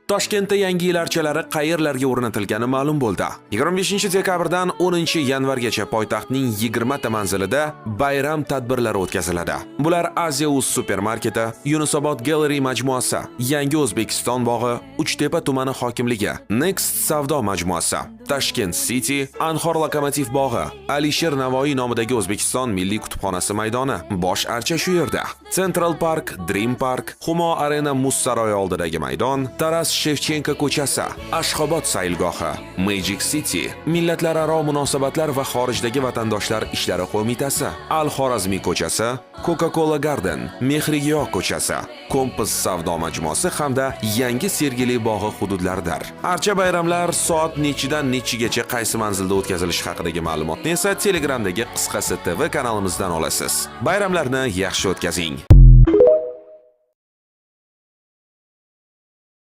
Toshkentda Yangi yil archalari qayerlarga o'rnatilgani ma'lum bo'ldi. 25 dekabrdan 10 yanvargacha poytaxtning 20 ta manzilida bayram tadbirlari o'tkaziladi. Bular: Asia Uz supermarketi, Yunusobod Gallery majmuasi, Yangi O'zbekiston bog'i, Uchtepa tumani hokimligi, Next savdo majmuasi, Tashkent City, Anhor lokomotiv bog'i, Alisher Navoiy nomidagi O'zbekiston Milliy kutubxonasi maydoni, bosh archa shu yerda. Central Park, Dream Park, Humo Arena muz saroyi oldidagi maydon, Taras Shevchenko ko'chasi, Ashxobod saylgohi, Magic City, Millatlararo munosabatlar va xorijdagi vatandoshlar ishlari qo'mitasi, Al Xorazmiy ko'chasi, Coca-Cola Garden, Mehrigiyo ko'chasi, Kompas savdo majmuasi hamda Yangi Sergeli bog'i hududlaridir. Archa bayramlar soat nechidan nechigacha qaysi manzilda o'tkazilishi haqidagi ma'lumotni esa Telegramdagi Qisqasi TV kanalimizdan olasiz. Bayramlarni yaxshi o'tkazing.